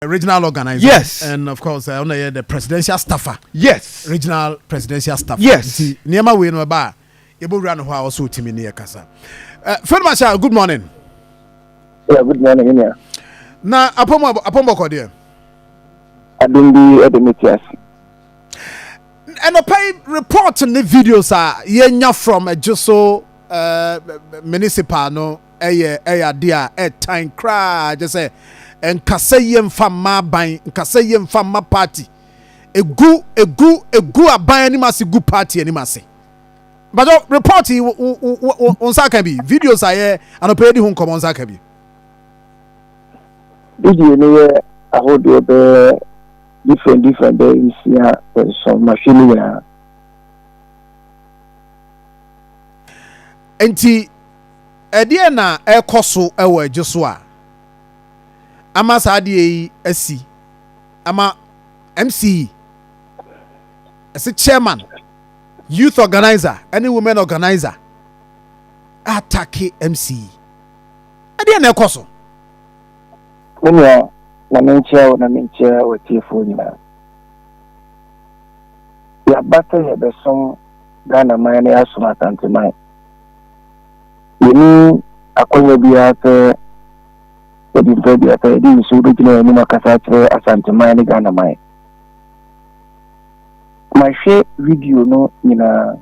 Regional organizer. Yes. And of course, ɔno yɛ the presidential staffer. Regional presidential staffer. Nti nneɛma wei no ɛba a, yɛbɛwura no hɔ a ɔsɛ otimi ne yɛ kasa. Field Marshal, good morning. Yeah, good morning, Inia. Na apɔmɔ apɔmɔkɔ deɛ? Adum bi ɛde me ti ase. Ɛnɔpɛ yi, report ne videos a yɛnya from Ejisu Municipal no ɛyɛ adeɛ a ɛtan koraa gye sɛ nkasa yie mfa mma aban, nkasa yie mfa mma party, egu aban anim ase, gu party anim ase. Bàtɔ report yi, wo nsa ka bi? Videos a yɛ anɔpɛ yi di ho nkɔmɔ, nsa ka bi? Video no yɛ ahodoɔ bɛyɛ different different bɛyɛ 6 7, mahwɛ no nyinaa. Nti ɛdeɛ na ɛkɔ so ɛwɔ Ejisu a ama saa adeɛ yi asi ama MCE, ɛsɛ chairman, youth organizer ɛne women organizer attack MCE? Ɛdeɛ na ɛkɔ so? Me nua, na menkyia wo na menkyia w'atiefoɔ nyinaa. Yɛaba sɛ yɛbɛsom Ghana man na yɛasom Asanteman. Yɛni akɔnya biara sɛ yɛde mfa biara sɛ yɛde nsuo bɛgyina yɛn anim akasa akyerɛ Asanteman ne Ghana man. Mahwɛ video no nyinaa.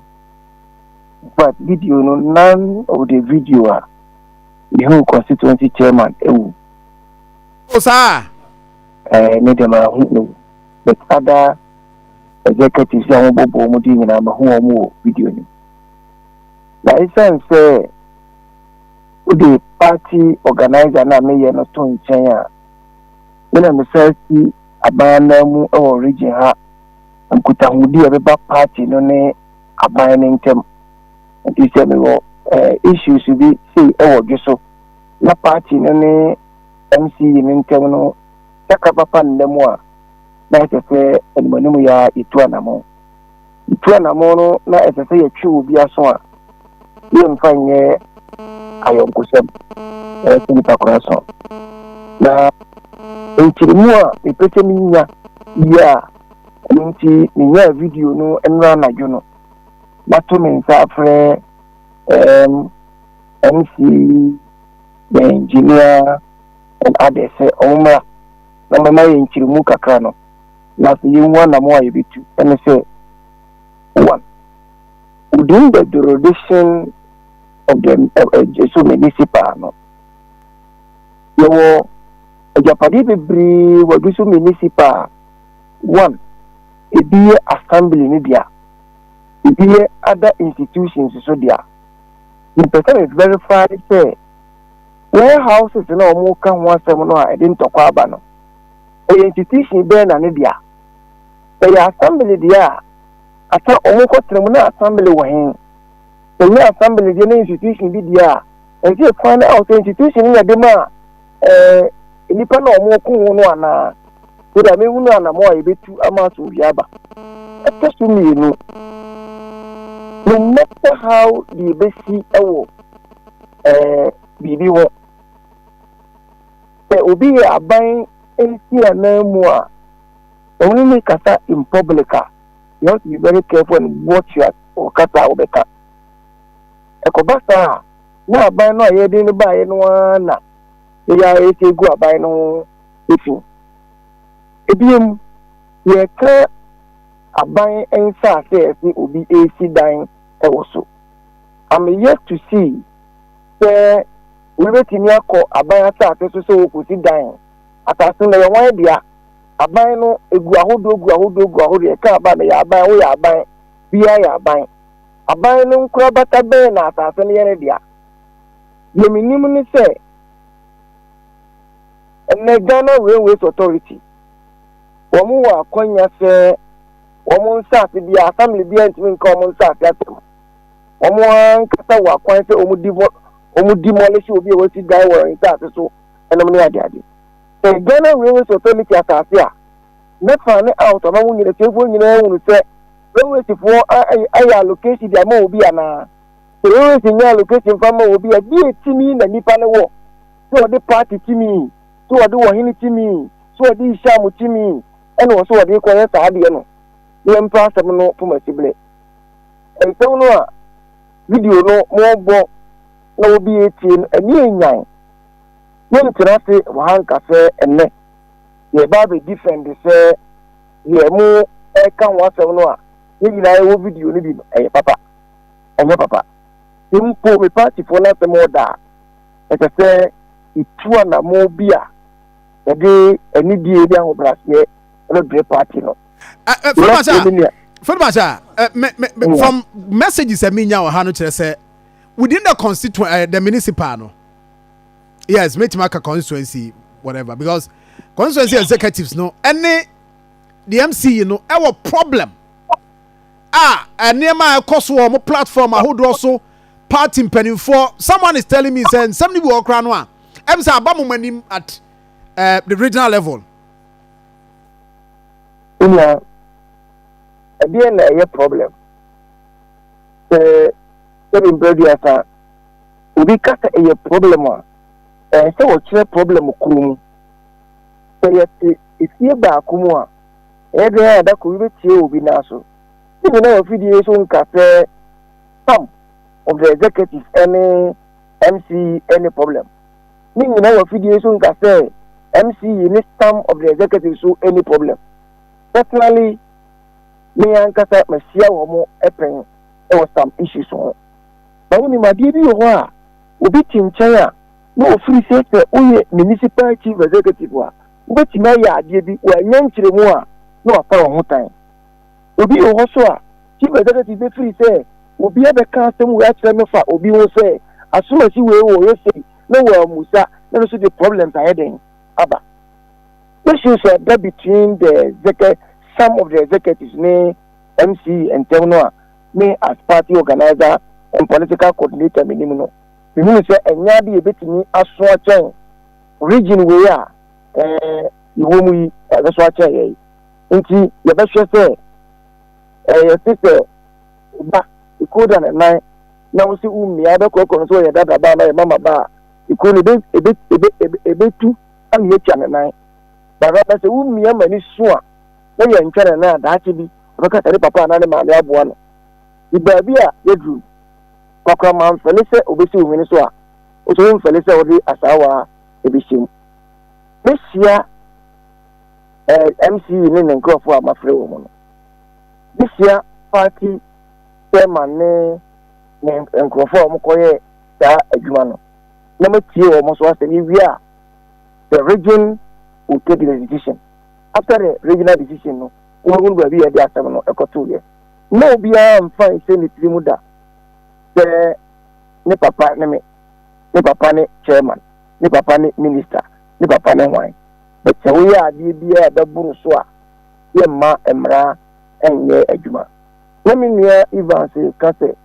In fact, video no, none of the video a mehu constituency chairman ɛwɔ. O saa? Me deɛ mahu no, but other executives a wɔbɔbɔ wɔn din nyinaa, mahu wɔn wɔ video no. Na ɛsiane sɛ wode party organizer na meyɛ no to nkyɛn a, me na mesa si aban nan mu wɔ region ha, nkutahodi a ɛbɛba party no ne aban no ntam. Nti sɛ mewɔ issues bi sei ɛwɔ dwe so na party no ne MCE no ntam no saka papa nna mu a, na ɛsɛ sɛ animanim yɛ a yɛtu anammɔn. Yɛtu anammɔn no na ɛsɛ sɛ yɛtwe obi aso a, yɛmfa nyɛ ayɔnkosɛm, ɛyɛ sɛ nipa koraa so. Na nkyerɛmu a mepɛ sɛ menya yie a, ɛno nti menyaa video no nnora anadwo no, mato me nsa afrɛ MC, the engineer and others sɛ ɔmo mmra na ɔmmɛma yɛ nkyerɛmu kakra no, na afei yɛnhu anammɔn a yɛbɛtu. Ɛne sɛ, one, within the jurisdiction of the Ejisu Municipal no, yɛwɔ agyapadeɛ bebree wɔ Ejisu Municipal. One, ebi yɛ assembly no dea, ebi yɛ other institutions so dea. Mepɛ sɛ me verify sɛ warehouses na wɔn ka ho asɛm no a ɛde ntɔkwa aba no, ɛyɛ institution bɛn na ne dea? Ɛyɛ assembly deɛ a, asa wɔn kɔtena mu na assembly wɔ he? Ɛnyɛ assembly deɛ na institution bi deɛ a, ɛsɛ find out sɛ institution no yɛ de ma nipa na wɔn ko ho no anaa, so that mehunu anamɔ a yɛbɛtu ama asomdwe aba. Ɛtɔ so mmienu, no matter how deɛ yɛbɛsi ɛwɔ biribi ho, sɛ obi yɛ aban nsi anan mu a, wɔn ne kasa in public a, you have to be very careful and watch your ɔkasa a wɔbɛka. Ɛkɔba saa a, na aban no a yɛde no baeɛ no ara na yɛyɛ a yɛsɛ egu aban no ho efi. Ebiem, yɛka aban nsaase a yɛsɛ obi esi dan ɛwɔ so. I'm yet to see sɛ wobɛtumi akɔ aban asase so sɛ wɔkɔsi dan. Asase no yɛ wɔn dea. Aban no egu ahodoɔ, gu ahodoɔ, gu ahodoɔ. Yɛka aban no, yɛ aban, woyɛ aban, biara yɛ aban. Aban no nkorabata bɛn na asase no yɛ ne dea? Deɛ menim ne sɛ ɛnɛ Ghana Railways Authority, wɔn wɔ akɔnya sɛ wɔn nsaase bi a assembly bi a ntumi nka wɔn nsaase asɛm, wɔn ankasa wɔ akwan sɛ wɔn demolish obi a wɔasi dan wɔ nsaase so ɛnom ne adeade. Sɛ Ghana Railways Authority asase a, mɛfa ne out ama wɔn nyinaa, tiefoɔ nyinaa ehunu sɛ railways foɔ ayɛ allocation de ama obi anaa. Sɛ railways nyɛ allocation fa ma obi a, die timi na nipa no wɔ sɛ ɔde party timi, sɛ ɔde wɔhene timi, sɛ sɛ wɔde rehyɛ a mo tumi ɛna wɔ sɛ wɔde kɔyɛ saa adeɛ no, na yɛmfa asɛm no poma si berɛ. Nsɛm no a video no mobɔ na obi etie no, ɛne enyan. Yɛntena ase wɔ ha nka sɛ ɛnnɛ yɛba abɛdi fɛnde sɛ deɛ mo ɛka ho asɛm no a yɛn nyinaa yɛwɔ video no bi no, ɛyɛ papa, ɛnyɛ papa. Mpo me partyfoɔ no asɛm ɔda a, ɛsɛ sɛ yɛtu anammɔn bi a yɛde anidie ne ahobrɛaseɛ ɛbɛbrɛ party no. Fɛnbasa, from messages a menya wɔ ha no kyerɛ sɛ within the constituent, the municipal no, yes, metumi aka constituency, whatever, because constituency executives no ɛne the MCE no ɛwɔ problem a nneɛma a ɛkɔ so wɔ ɔmo platform ahodoɔ so. Party mpanimfoɔ, someone is telling me sɛ nsɛm no bi wɔ koraa no a sɛ aba mo anim at the regional level. Nua, ɛdeɛ na ɛyɛ problem sɛ sɛbi mpɛ obi ka sɛ ɛyɛ problem a, ɛyɛ sɛ wɔkyerɛ problem koro mu. Sɛ yɛte efie baako mu a, ɛyɛ deɛ a dako bi bɛtie obi nan so ne nyinaa wɔ fidie so nka sɛ some of the executives ɛne MCE ɛne problem ne nyinaa wɔ fidie so nka sɛ MCE ne some of the executives so any problem. Personally, me ankasa mahyia wɔn pɛn ɛwɔ some issues ho, na wonim adeɛ bi wɔ hɔ a obi te nkyɛn a na ofiri sɛ woyɛ municipal chief executive a, wobɛtumi ayɛ adeɛ bi wɔanya nkyerɛmu a na wafa wɔn ho tan. Obi wɔ hɔ so a chief executive bɛfiri sɛ obi abɛka asɛm wei akyerɛ me fa obi ho sɛ asomasi wei wɔ yɛ sei na wɔamusa na no so de problems ayɛ den aba. Issues a ɛda between the executive, some of the executives ne MCE ntɛm no a, me as party organizer and political coordinator menim no, mehunu sɛ ɛnyɛ ade yɛbɛtumi aso akyɛn region wei a yɛwɔ mu yi, ɛbɛso akyɛn yɛ yi. Nti yɛbɛhwɛ sɛ yɛte sɛ ba ekuo da ne nan na wosi wumia bɛkorɔkorɔ no sɛ ɔyɛ dada ba na ɔyɛ mama ba a, ekuo no ebe ebe ebe ebe ebetu ama yɛatwa ne nan bàbá. Na sɛ wumia ma ni so a na yɛ ntwa ne nan a, daakye bi ɔbɛka sɛ ne papa anaa ne maame aboa no. Di baabi a yɛduru kwakora ma mfɛle sɛ obesi wo hwene so a, wosɛ womfɛle sɛ wode asaawa ebehyɛ mu. Mehyia MCE ne ne nkurɔfoɔ a mafrɛ wɔn no, mehyia party chairman ne ne nkurɔfoɔ a wɔkɔyɛ saa adwuma no na matie wɔn so asɛm. Yɛwie a, the region will take the decision. After the regional decision no, wɔhunu baabi a yɛde asɛm no ɛkɔto. Yɛ na obiara mfa nhyɛ ne tiri mu da sɛ ne papa ne me, ne papa ne chairman, ne papa ne minister, ne papa ne hwan. But sɛ woyɛ adeɛ biara a ɛbɛboro so a, yɛmma mmara nyɛ adwuma. Na me nua Evans ka sɛ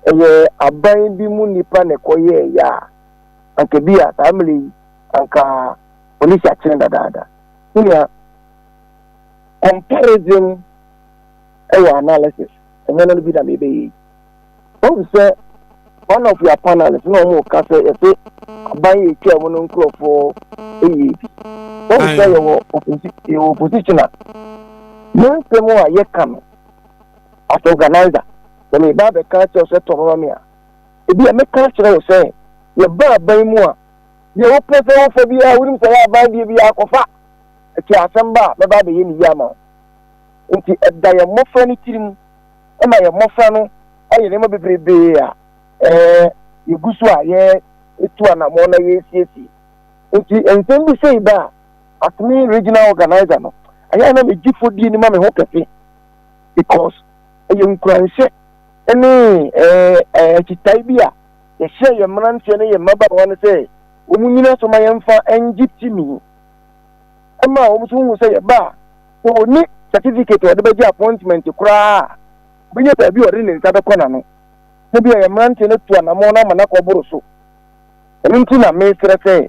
ɛyɛ aban bi mu nipa na ɛkɔyɛɛ yɛ a, anka bi a saa mmerɛ yi anka polisi akyerɛ dadaada. Nua, comparison ɛwɔ analysis, ɛnyɛ no bi na mebɛyɛ yi. Wɔn sɛ one of your panelists na wɔn ka sɛ yɛsɛ aban yɛ etwa mu no nkurɔfoɔ ɛyɛ bi. Wɔn sɛ yɛwɔ opposition a, ne nsɛm a yɛka no as organizer, sɛ meba abɛka kyerɛ sɛ tɔ mama mi a, ebi a mɛka kyerɛ wo sɛ yɛba aban mu a, deɛ wopɛ sɛ wofa biara, wonim sɛ yɛ aban deɛ biara akɔfa ɛkyɛ asɛm ba a, mɛba abɛyɛ ne yie ama wo. Nti ɛda yɛn mmɔfra no tirim, ɛma yɛn mmɔfra no ayɛ nneɛma bebrebee a yɛgu so a yɛtu anammɔn na yɛsiesie. Nti nsɛm bi sei ba a, as me regional organizer no, ɛyɛ a na megye fodie no ma me ho kɛse because ɛyɛ nkuranhyɛ ne ɛɛ akyitae bi a yɛhyɛ yɛn mmeranteɛ ne yɛn mmabaawa no sɛ wɔn nyina so ma yɛmfa ngye timi ɛma wɔn nso hu sɛ yɛba a, sɛ wɔni certificate a wɔde bɛgye appointment koraa a, wobɛnya baabi a ɔde ne nsa bɛkɔ n'ano na bi a yɛn mmeranteɛ no tu anammɔn no ama no akɔboro so. Ɛno nti na mesrɛ sɛ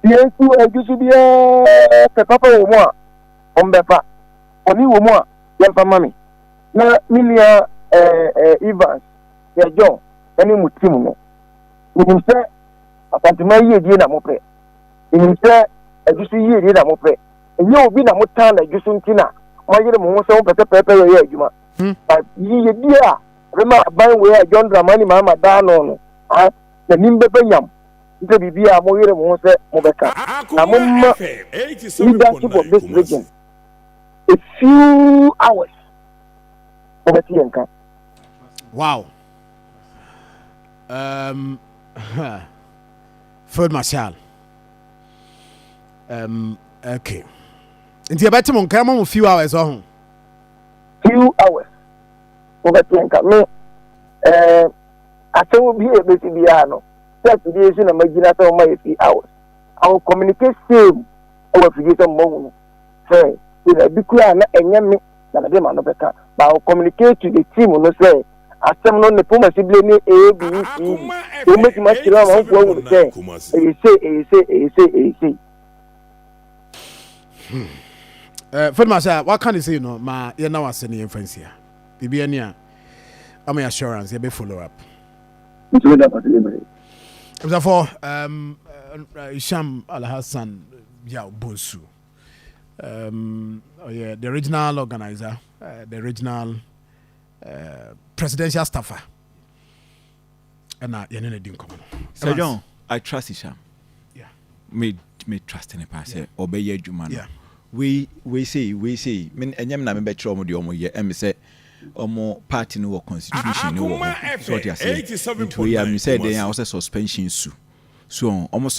yɛn nso adwu so biara pɛ papa wɔ mu a, ɔmbɛfa ɔne wɔ mu a, yɛmfa ma me na me nua Evans yɛ John ɛne mu team no. Menim sɛ Asantema yiedie na mopɛ, menim sɛ adwu so yiedie na mopɛ. Ɛnyɛ obi na motan no adwo so nti na moayere mo ho sɛ mopɛ sɛ pɛɛpɛɛyɛ yɛ adwuma. But yiyedie a ɛbɛma aban wei a John Dramani Mahama da ano no, ah, n'anim bɛba nyam. Nti sɛ biribi a moyere mo ho sɛ mobɛka. Na momma leadership of this region a few hours mobɛte yɛn nka. Wow. Field Marshal. Okay. Nti yɛbɛte mo nka ma mo few hours ɔho. Few hours mobɛte yɛn nka. Me eh, asɛm bi a ɛbɛsi biara no, sɛ afidie so na magyina sɛ wɔma yɛ few hours. I will communicate same ɛwɔ afidie sɛ mmɔhunu sɛ sɛ bi koraa na ɛnyɛ me na mede ma no bɛka, but I will communicate to the team no sɛ asɛm no ne poma sibile ne A B C D, wɔn bɛtumi akyerɛ amanfoɔ ahunu sɛ ɛyɛ sei, ɛyɛ sei, ɛyɛ sei, ɛyɛ sei. Field Marshal, waka ne sei no ma yɛna wase ne yɛmfa nsia biribi ani a ama yɛ assurance yɛbɛ follow up. Nti meda pase bebree. Abusuafoɔ, Isham Alhassan Yaw Bonsu, ɔyɛ the regional organizer, the regional presidential staffer, ɛna yɛne no di nkɔmmɔ no. Sir John, I trust Isham. Me trust ne paa sɛ ɔbɛyɛ adwuma no. Wei sei me ɛnyɛ me na mebɛkyerɛ ɔmo deɛ ɔmo yɛ. Ɛmi sɛ ɔmo party no wɔ constitution no wɔ hɔ so ɔte aseɛ. Nti wei a mi sɛ den a ɔsɛ suspension su so ɔmo.